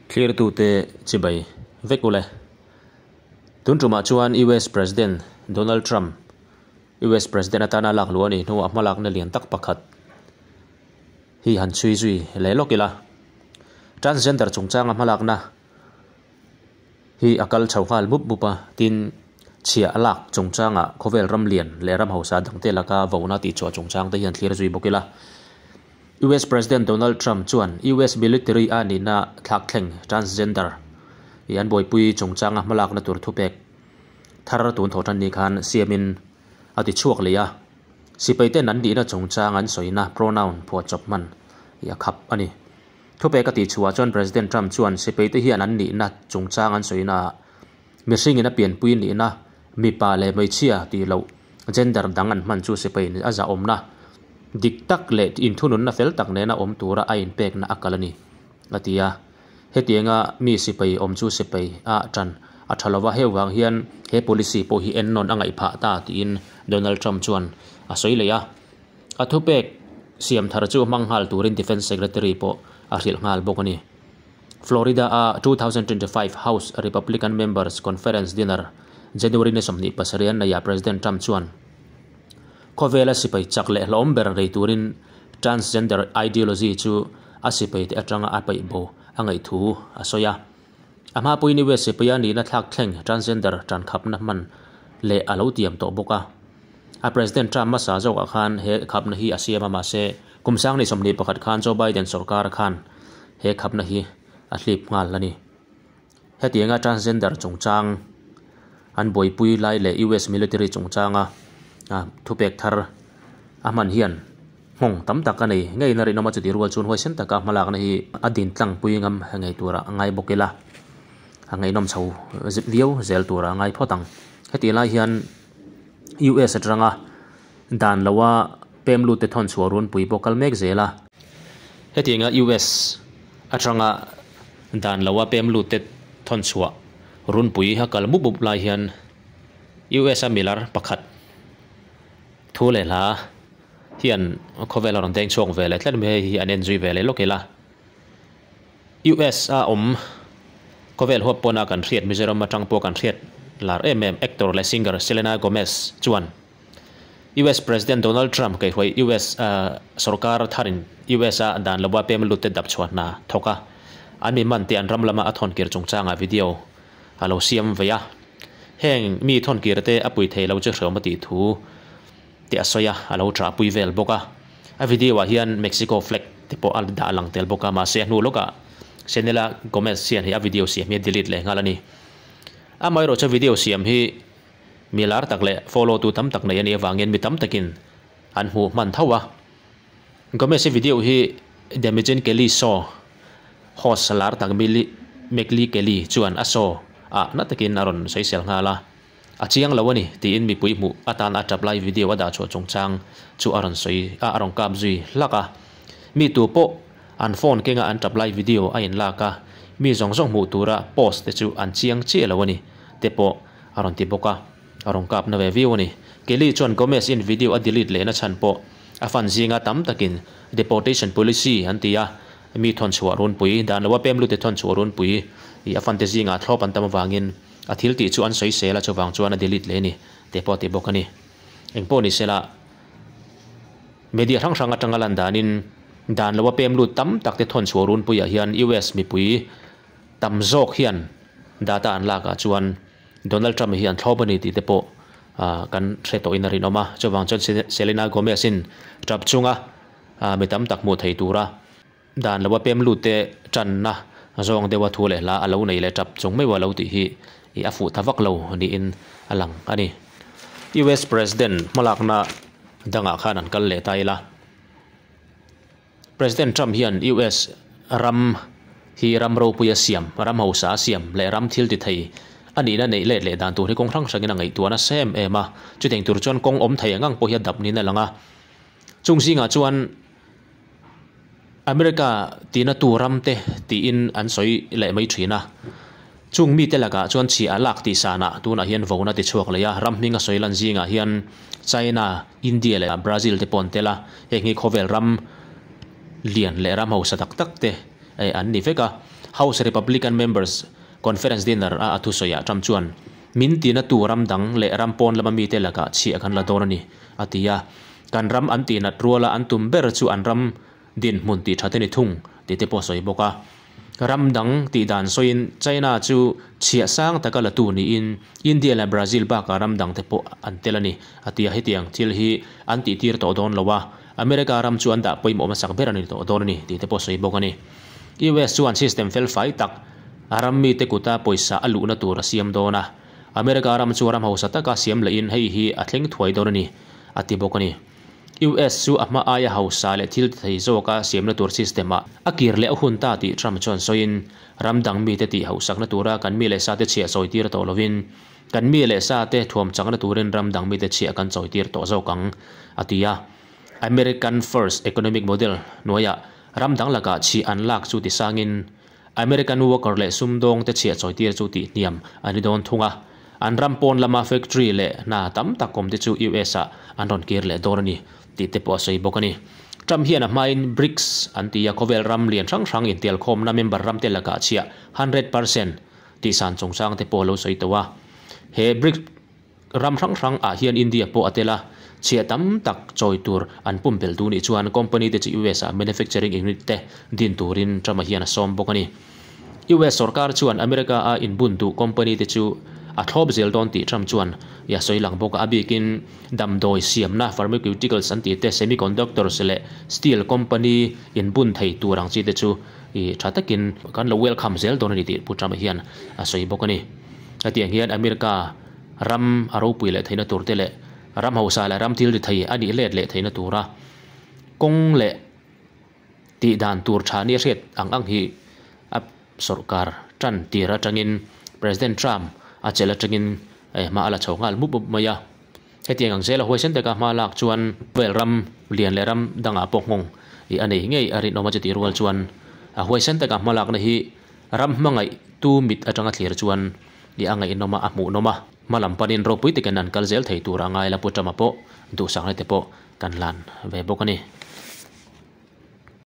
Thlirtute chibai vek ule. Tun tumah chuan US President Donald Trump US President atana lak luh a nih hnuah hmalakna lian tak pakhat hi han chhui zui leh lawk ila. Transgender chungchanga hmalakna hi a kal chho nghal mup mup a, tin chhiah lak chungchangah khawvel ram lian leh ram hausa dangte laka vona tihchhuah chungchang te hian thlir zui bawk ila. US President Donald Trump chuan US military a nihna thlak thleng transgender hi an buaipui chungchanga hmalakna tur thupek thar tun thaw tan ni khan siamin a ti chhuak leh a, sipai ten an nihna chungchang an sawina pronoun phuahchawp hman hi a khap a ni. Thupek a tihchhuah chuan President Trump chuan sipaite hian an nihna chungchang an sawina ah mihringin a pianpui nihna mipa leh hmeichhia tih loh gender dang an hman chu sipaiin a zahawmna dik tak leh inthununna fel tak nena awm tura a inpekna a kal a ni, a ti a. Hetianga mi sipai awm chu sipai a tan a tha lova, heu vang hian he policy pawh hi ennawn a ngaih phah ta tiin Donald Trump chuan a sawi leh a. A thupek siam thar chu hmang nghal turin Defence Secretary pawh a hrilh nghal bawk a ni. Florida-a 2025 House Republican Members Conference Dinner January ni 27 an neihah President Trump chuan khawvela sipai chak leh hlawm ber nei turin transgender ideology chu a sipaite atanga a paih bo a ngaih thu a sawi a. A hma pawhin US sipaia nihna thlak thleng transgender tankhapna hman leh a lo tiam tawh bawk a. A President Trump hmasa zawkah khan he khapna hi a siam a, mahse kum sang ni 21 khan Joe Biden sorkar khan he khapna hi a hlip nghal a ni. Hetianga transgender chungchang an buaipui lai leh US military chungchanga thupek thar a hman hian nghawng tam tak a nei ngei na rinawm a, chuti rual chuan huaisen taka hmalakna hi a din tlangpui ngam ngei tura a ngai bawk ila, a ngaihnawm chho viau zel tura a ngai phawt ang. Heti lai hian US atanga dan loa pem lut te thawn chhuah runpui pawh kal mek zel a. Hetianga US atanga dan loa pem lut te thawn chhuah runpui a kal mup mup lai hian US a milar pakhat thu leh hla hian khawvel a rawn deng chhuak ve leh tlat mai hei hi an en zui ve leh lawk ila. US a awm khawvel huap pawna kan hriat Mizoram atang pawh kan hriat lar em em actor leh singer Selena Gomez chuan US President Donald Trump kaihhruai US sorkar tharin US a dan loa pem lut te dap chhuah hna thawk a, an mi man te an ram lama a thawn kir chungchangah video a lo siam vei a. Heng mi thawn kir te a pui thei lo chu hreawm a tih thu te a sawi a, a lo ṭahpui vel bawk a. A video ah hian Mexico flag te pawh a dah lang tel bawk a, mahse a hnu lawkah Senela Gomez hian hei a video siam hi a delete leh nghal a ni. Amaherawh chu video siam hi mi lar tak leh follow tu tam tak nei a nih avangin mi tam takin an hmuh hman tho a. Gomez-i video hi Damagin Kelly Show host lar tak Millie Megly Kelly chuan a show ah na takin a rawn sawisel nghal a. A chiang lo a ni, tiin mipui hmuh atan a tap lai video a dah chhuah chungchang chu a rawn sawi a, a rawn kap zui hlak a. Mi tu pawh an phone kenga an tap lai video a inlak a, mi zawng zawng hmuh tura post te chu an chiang chiah lo a ni, te pawh a rawn ti bawk a, a rawn kap na ve viau a ni. Kelly chuan Gomez in video a delete lehna chhan pawh a fan zinga tam takin deportation policy an ti a, mi thawnchhuah runpui, dan loa pem lute thawnchhuah runpui i a fante zingah thlawp an tam avangin A thil tih chu an sawi sel a, chuvang chuan a delete leh a ni tih pawh a ti bawk a ni. Eng pawh ni sela, media hrang hrang atanga lan danin dan loa pem lut tam tak te thawn chhuah runpuiah hian US mipui tam zawk hian data an lakah chuan Donald Trump hi an thlawp a ni tih te pawh kan hre tawhin a rinawm a. Chuvang chuan Selena Gomez-in tap chunga mi tam tak hmuh thei tura Dan lo a pem lut te tanna zawng deuha thu leh hla a lo nei leh tap chung meuh a lo tih hi i a fuh ta vak lo niin a lang a ni. US President hmalakna dangah khan an kal leh ta ila. President Trump hian US ram hi ram ropui a siam, ram hausa a siam leh ram thil ti thei a nihna neih let leh dan tur hi kawng hrang hrangin a ngaihtuahna sem em a. Chuteng tur chuan kawng awm thei ang ang pawh hi a dap niin a lang a. Chung zingah chuan America tina tu ram te tiin an sawi leh mai thin a, chung mite lakah chuan chhiah a lak tih sanah tunah hian vona ti chhuak leh a, ram hming a sawi lan zingah hian China, India leh Brazil te pawh an tel a, heng hi khawvel ram lian leh ram hausa tak tak te an ni vek a. House Republican Members Conference Dinner a a thusawiah Trump chuan, Min tina tu ram dang leh ram pawn lama mite lakah chhiah kan la dawn a ni, a ti a. Kan ram an tihnat ruala an tum ber chu an ram dinhmun tih that a ni thung tih te pawh a sawi bawk a. Ram dang tih dan sawiin China chu chhiah sang taka la tu niin India leh Brazil bakah ram dang te pawh an tel a ni, a ti a. Hetiang thil hi an tihtir tawh dawn lo a, America ram chu an dah pawimawh hmasak ber a ni tawh dawn a ni tih te pawh a sawi bawk a ni. US chuan system fel fai tak a ram mite kuta pawisa a luhna tur a siam dawn a, America ram chu ram hausa taka siam lehin hei hi a thleng thuai dawn a ni, a ti bawk a ni. US chu a hma aia hausa leh thil ti thei zawka siamna tur system ah a kir leh a hun ta tih Trump chuan sawiin, ram dang mite tih hauhsakna tura kan mi leh sate chhiah chawitir tawh lovin, kan mi leh sate thuam chakna turin ram dang mite chhiah kan chawitir tawh zawk ang, a ti a. American First Economic Model hnuaiah ram dang lakah chhiah an lak chu tisangin, American worker leh sumdawngte chhiah chawitir chu tihhniam a ni dawn thung a, an ram pawn lama factory leh hna tam tak awmte chu US ah an rawn kir leh dawn a ni tih te pawh a sawi bawk a ni. Trump hian a hmain BRICS an ti a, khawvel ram lian hrang hrang intelkhawmna member ramte lakah chhiah 100% tihsan chungchang te pawh a lo sawi tawh a. He BRICS Ram hrang hrang ah hian India pawh a tel a, chhiah tam tak chawi tur an pumpelh duh nih chuan company te chu US ah manufacturing unit te din turin Trump-a hian a sawm bawk a ni. US sorkar chuan America a inbun duh company te chu a thlawp zel dawn tih Trump chuan a sawi lang bawk a, a bikin damdawi siamna pharmaceuticals an tih te, semiconductors leh steel company inbun thei tur ang chi te chu tha takin kan lo welcome zel dawn a ni tih Pu Trump-a hian a sawi bawk a ni. Hetiang hian America ram a ropui leh theihna tur te leh ram hausa leh ram thil ri thei a nih let leh theihna tura kawng leh tih dan tur tha nia hriat ang ang hi a sawrkar tan tir atangin President Trump a chelh atangin hma a la chho nghal mup mup mai a. Hetiang ang zela huaisen taka hma lak chuan vel ram lian leh ram dangah pawh nghawng ih a nei ngei a rinawm a chutih rual chuan a huaisen taka hma lakna hi ram hmangaih tu mit atanga thlir chuan I a ngaihnawm a, a hmuhnawm a. Hma lam panin ropui takin an kal zel thei tur a ngai la Pu Trump-a pawh duhsakna te pawh kan hlan ve bawk a ni.